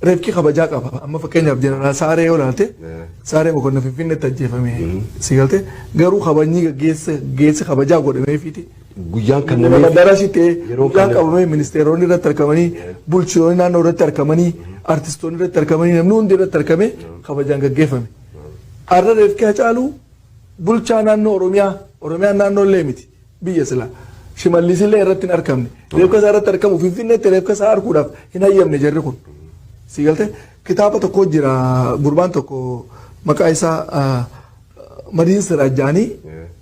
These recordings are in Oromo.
Reefki kabajaa qaba. Amma fakkeenyaaf Jeneraal Saaree yoo ilaalte, Saaree Mokonnin Finfinneetti ajjeefame, si galte, garuu kabajni gaggeessa geessi kabajaa godhameefiiti. Guyyaan kan nama namee darasi ta'e yeroo guyyaan kan qabamee, ministeeronni irratti argamanii, bulchitoonni naannoo irratti argamanii, artistoonni irratti argamanii, namni hundi irratti argamee kabajaan gaggeeffame. Har'a reefki Hacaaluu bulchaa naannoo Oromiyaa, Oromiyaan naannoo illee miti, biyya sila. Shimallis illee irratti hin argamne. Reefka isaa irratti argamu, Finfinneetti reefka isaa arguudhaaf hin hayyamne jarri kun. Si galte, kitaaba tokko jira, gurbaan tokko maqaa isaa Madiin Siraaj jedhanii,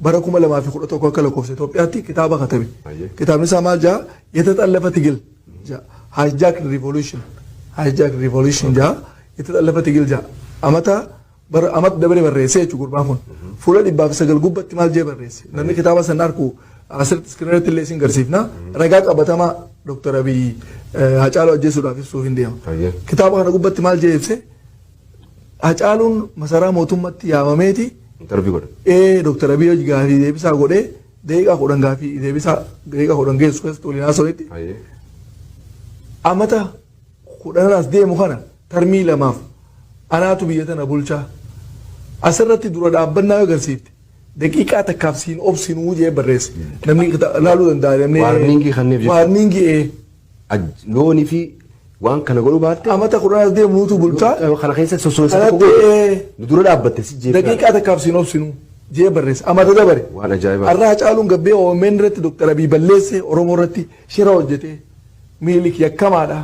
bara 2011 akka lakkoofsa Itoophiyaatti kitaaba katabe. Kitaabni isaa maal jedha? የተጠለፈ ትግል jedha. Hijack Revolution. Hijack Revolution jedha. የተጠለፈ ትግል jedha. Amata bara amata dabare barreessee jechuudha gurbaan kun. Fuula 109 gubbatti maal jee barreesse? Namni kitaaba sana arku asirratti screen irratti illee isin garsiifna. Ragaa qabatamaa Dr. Abiy Hacaaluu ajjeesuudhaaf ibsuuf hin deema. Kitaaba kana gubbatti maal jee ibse? Hacaaluun masaraa mootummaatti yaamameeti. Interview godhe. Ee, Dr. Abiy hojii gaafii deebisaa godhee, daqiiqaa 10, gaafii deebisaa daqiiqaa 10 geessu keessatti waliin haasa'utti, amata 10 as deemu kana term lamaaf anaatu biyya tana bulchaa, asirratti dura dhaabbannaa yoo agarsiifte daqiiqaa takkaaf siin obsinuu jee barreesse. Namni laaluu danda'a. Namni Warning kanneef jechuudha. Warning, ee. Loonii fi waan kana godhuu baatte. Amata 10 as deemu nuutu bulchaa. Kana keessa sossoosa tokko Kanatti godhe. ee Nu dura dhaabbatte si jeefna. Daqiiqaa takkaaf siin obsinuu jee barreesse. Amata dabare. Waan ajaa'ibaa. Har'a Hacaaluun gabbee OMN irratti Dr. Abiy balleesse, Oromoo irratti shira hojjetee, Miilik yakkamaadha.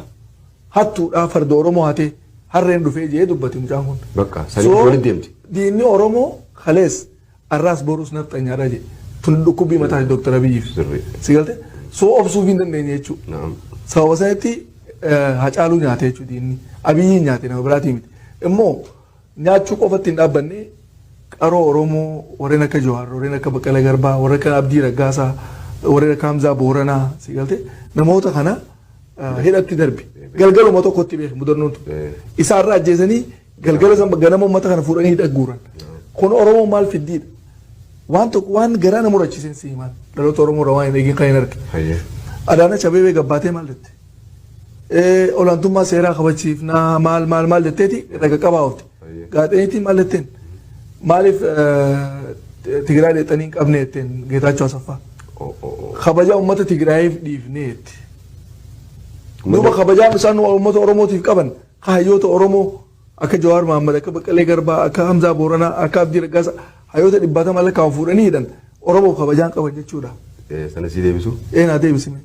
Hattuudha, farda Oromoo hatee harreen dhufee jee dubbate mucaan kun. Bakka sanii walitti deemti. Diinni Oromoo kalees har'aas borus nafxanyaadha jee. Tun dhukkubbii mataa Dr. Abiyyiif. Si galte? So obsuuf hin dandeenye jechuudha. Sababa sanatti Hacaaluu nyaate jechuudha diinni. Abiyyiin nyaate, nama biraatii miti. Immoo nyaachuu qofatti hin dhaabbanne, qaroo Oromoo warreen akka Jawaar, warreen akka Baqqalaa Garbaa, warreen akka Abdii Raggaasaa, warreen akka Hamzaa Booranaa, si galte, namoota kana hidhatti darbe. Galgaluma tokkotti beeku mudannoon tun. Isaarraa ajjeesanii galgala san ganama uummata kana fuudhanii hidha guuran. Kun Oromoo maal fiddiidha? Waan tokko waan garaa nama murachiiseen si himaan. Dhaloota Oromoo irraa waan hin eegin kan hin arge. Adaanach Abeebee gabbaatee maal jette? Olaantummaa seeraa kabachiifnaa maal maal maal jetteeti raga qabaa oofte. Gaazexeenitiin maal jetteen? Maaliif Tigraay dheexanii hin qabne jetteen Geetaachoo Asaffaa. Kabaja uummata Tigraayiif dhiifnee jetti. Duuba kabajaan isaan uummata Oromootiif qaban, hayyoota Oromoo akka Jawaar Mohaammed, akka Baqqalee Garbaa, akka Hamzaa Booranaa, akka Abdii Raggaasaa, hayyoota dhibbaatama lakkaa'u fuudhanii hidhan, Oromoof kabajaan qaban jechuudha. Sana si deebisu. Ee, naa deebisime.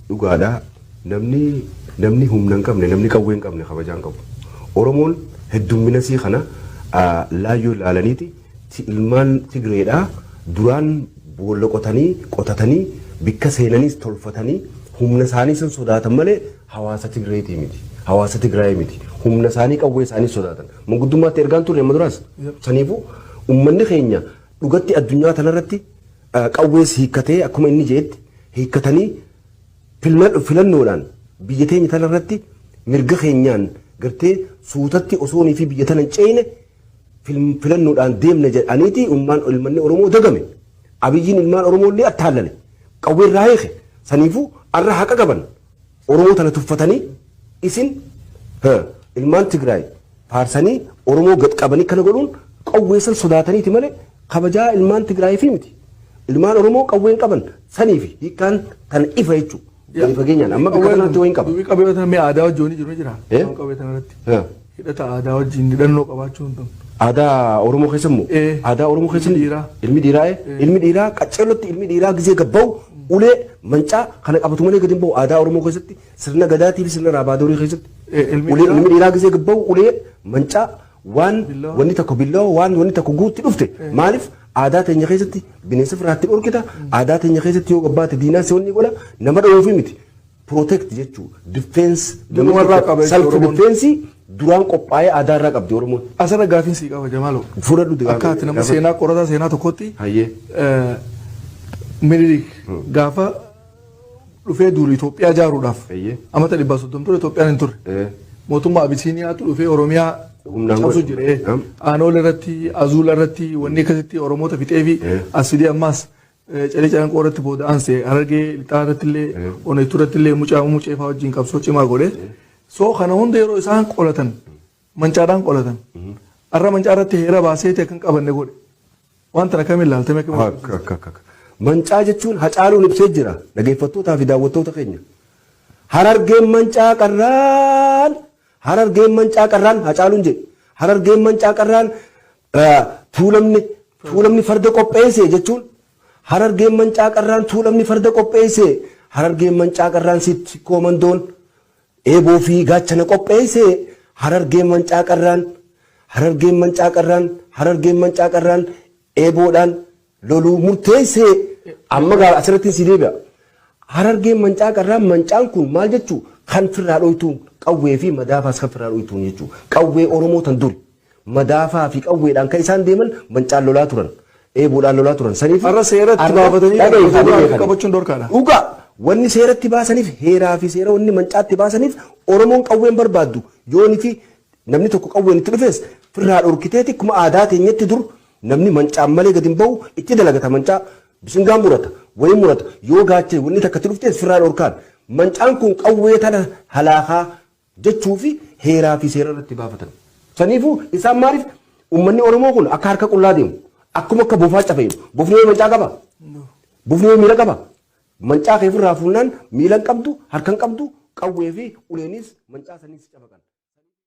Dhugaadha. Namni humna hin qabne, namni qawwee hin qabne kabajaa hin qabu. Oromoon heddummina sii kana laayyoo ilaalaniiti ilmaan Tigreedhaa duraan boolla qotanii qotatanii bikka seenaniis tolfatanii humna isaanii san sodaatan malee hawaasa Tigreetii miti. Hawaasa Tigraayii miti. Humna isaanii, qawwee isaanii sodaatan. Manguddummaatti ergaan turre amma duraas. Saniifuu uummanni keenya dhugatti addunyaa tanarratti qawwees hiikkatee, akkuma inni jeetti hiikkatanii, filannoodhaan biyya teenya tanarratti mirga keenyaan gartee suutatti osoonii fi biyya tana hin ceene filannoodhaan deemna jedhaniiti ummaan ilmanni Oromoo dagame. Abiyyiin ilmaan Oromoo illee attaallale. Qawwee irraa hiike. Saniifuu arra haqa qaban. Oromoo tana tuffatanii isin ilmaan Tigraay faarsanii Oromoo gad qabanii kana godhuun qawwee san sodaataniiti malee kabajaa ilmaan Tigraay fi miti. Ilmaan Oromoo qawween qaban saniif hiikkaan tan ifa jechuudha. Gadi fageenyaan amma bakka kanatti wayin qaba. Dubbii qabee tana mee aadaa wajjin jiru jira. Qabee tana irratti. Hidhata aadaa wajjin hidhannoo qabaachuun tun. Aadaa Oromoo keessa immoo aadaa Oromoo keessa ilmi dhiiraa. Ilmi dhiiraa, ilmi dhiiraa qacceellotti ilmi dhiiraa gizee gabba'u ulee mancaa kana qabatu malee gadi hin ba'u aadaa Oromoo keessatti, sirna gadaatii fi sirna raabaadorii keessatti. Ilmi Ulee dhiiraa ilmi dhiiraa gizee gabba'u ulee mancaa waan Billawa. Wanni tokko billawa waan wanni tokko guutti dhufte, maaliif aadaa teenya keessatti bineensa firaatti dhorkita, aadaa teenya keessatti yoo gabbaate diinaa si wanni godha, nama dhowwuufi miti, protect jechuu, defense. Durumarraa qaba jechuudha self Oromoon. Defense duraan qophaa'ee aadaa irraa qabdi Oromoon. Asirra gaafiin sii qaba, Jamaaloo. Fudhadhu. Akka ati nama seenaa qorataa seenaa tokkotti Minilik gaafa dhufee duulu Itoophiyaa ijaaruudhaaf amata 130 ture Itoophiyaan hin turre. Mootummaa Abisiiniyaatu dhufee Oromiyaa Humnaan cabsu godhe. jire. Aanool irratti, Azuula irratti wanni akkasitti Oromoota fixee fi as fidee ammaas Calee Calanqoo irratti booda aansee Harargee lixaa irratti illee, Onaytuu irratti illee mucaa muceefaa wajjin qabsoo cimaa godhe. So kana hunda yeroo isaan qolatan mancaadhaan qolatan. Har'a mancaa irratti heera baaseeti akka hin qabanne godhe. Waan tana kamiin ilaaltame akkamiin? Akka akka akka. Mancaa jechuun Hacaaluun ibsee jira dhaggeeffattootaa fi daawwattoota keenya. Harargeen mancaa qarraan, Harargeen mancaa qarraan Hacaaluun jedhe. Harargeen mancaa qarraan Tuulamni farda qopheesse jechuun, Harargeen mancaa qarraan Tuulamni farda qopheesse, Harargeen mancaa qarraan Sikkoo Mandoon eeboo fi gaachana qopheesse, Harargeen mancaa qarraan, Harargeen mancaa qarraan, Harargeen mancaa qarraan eeboodhaan loluu murteesse. Amma gaa asirratti si deebi'a. Harargeen mancaa qarraan, mancaan kun maal jechuu? Kan firraa dhoytuun qawwee fi madaafaas kan firraa dhoytuun jechuu. Qawwee Oromoo tan duri madaafaa fi qawweedhaan kan isaan deeman mancaan lolaa turan. Eeboodhaan lolaa turan. Saniif Har'a seeratti baafatanii dhagahi. qabachuun dhorkaadha. Dhugaa, wanni seeratti baasaniif, heeraa fi seera wanni mancaatti baasaniif, Oromoon qawween barbaaddu yooni fi namni tokko qawween itti dhufes firraa dhorkiteeti. Kuma aadaa teenyatti dur namni mancaan malee gadi hin bahu, itti dalagata, mancaa bisingaan murata, wayii murata, yoo gaachee wanni takka itti dhuftes firraa dhorkaan. Mancaan kun qawwee tana halaakaa jechuu fi heeraa fi seera irratti baafatan. Saniifuu isaan maaliif uummanni Oromoo kun akka harka qullaa deemu, akkuma akka bofaa cafeeyu? Bofni yoo mancaa qaba? Bofni yoo miila qaba? Mancaa kee ofirraa fuunnaan miila hin qabdu, harka hin qabdu, qawwee fi uleenis mancaa saniis cafaqan.